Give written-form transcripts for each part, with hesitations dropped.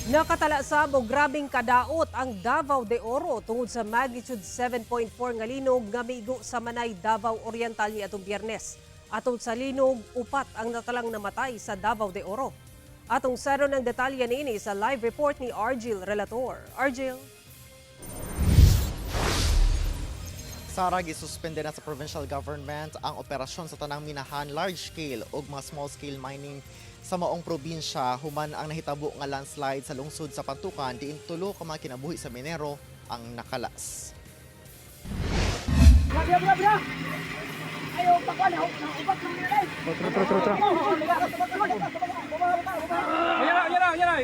Nakatala sab og grabeng kadaot ang Davao de Oro tungod sa magnitude 7.4 nga linog nga miigo sa Manay, Davao Oriental niadtong Biyernes. Atol sa linog, upat ang natalang namatay sa Davao de Oro. Atong saron ang detalye niini sa live report ni Argil Relator. Argil? Sara, gisuspende na sa provincial government ang operasyon sa tanang minahan, large scale ug mga small scale mining sa maong probinsya human ang nahitabo nga landslide sa lungsod sa Pantukan, diin tulo ka mga kinabuhi sa minero ang nakalas. Bra, bra, bra! Ayaw, pakuan, upat ng nila. Tra, tra, tra, tra. Ayan na, ayan na, ayan na.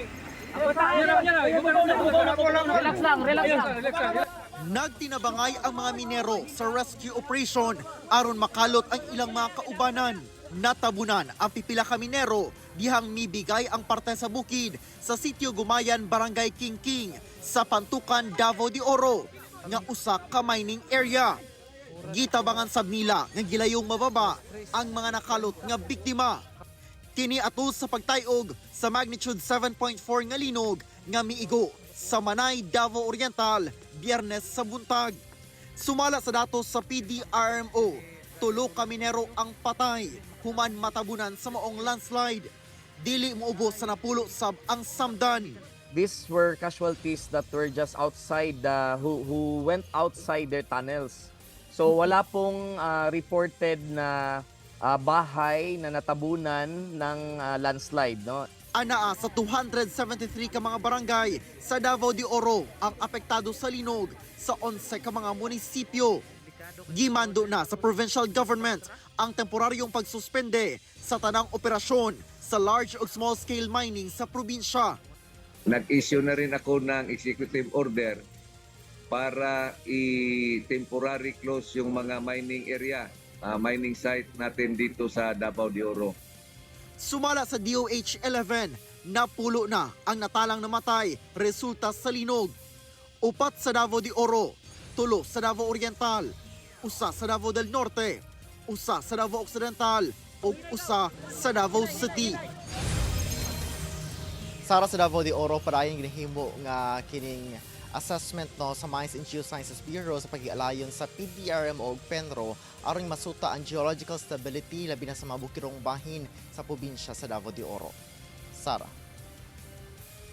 Ayan na, ayan na. Relax lang, relax lang. Relax lang. Nagtinabangay ang mga minero sa rescue operation aron makalot ang ilang mga kaubanan. Natabunan ang pipila ka minero dihang mibigay ang parte sa bukid sa sitio Gumayan, Barangay King King sa Pantukan, Davao de Oro nga usa ka mining area. Gitabangan sab nila nga gilayong mababa ang mga nakalot nga biktima. Kini ato sa pagtayog sa magnitude 7.4 nga linog nga miigo sa Manay, Davao Oriental, Biyernes sa buntag. Sumala sa datos sa PDRMO, tulo ka minero ang patay human matabunan sa maong landslide. Dili moubos sa napulo sab ang samdan. These were casualties that were just outside the who went outside their tunnels. So wala pong reported na bahay na natabunan ng landslide, no? Anaa sa 273 ka mga barangay sa Davao de Oro ang apektado sa linog sa 11 ka mga munisipyo. Gimando na sa provincial government ang temporaryong pagsuspende sa tanang operasyon sa large o small scale mining sa probinsya. Nag-issue na rin ako ng executive order para i-temporary close yung mga mining area, mining site natin dito sa Davao de Oro. Sumala sa DOH 11, napulo na ang natalang namatay resulta sa linog. Upat sa Davao de Oro, tulo sa Davao Oriental, usa sa Davao del Norte, usa sa Davao Occidental ug usa sa Davao City. Sara, sa Davao de Oro, padayon ginahimo nga kining assessment, no, sa Mines and Geosciences Bureau sa pag-ialayon sa PDRMO ug PENRO aron masuta ang geological stability, labi na sa mga bukirong bahin sa probinsya sa Davao de Oro. Sara.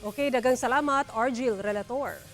Okay, daghang salamat, Argil Relator.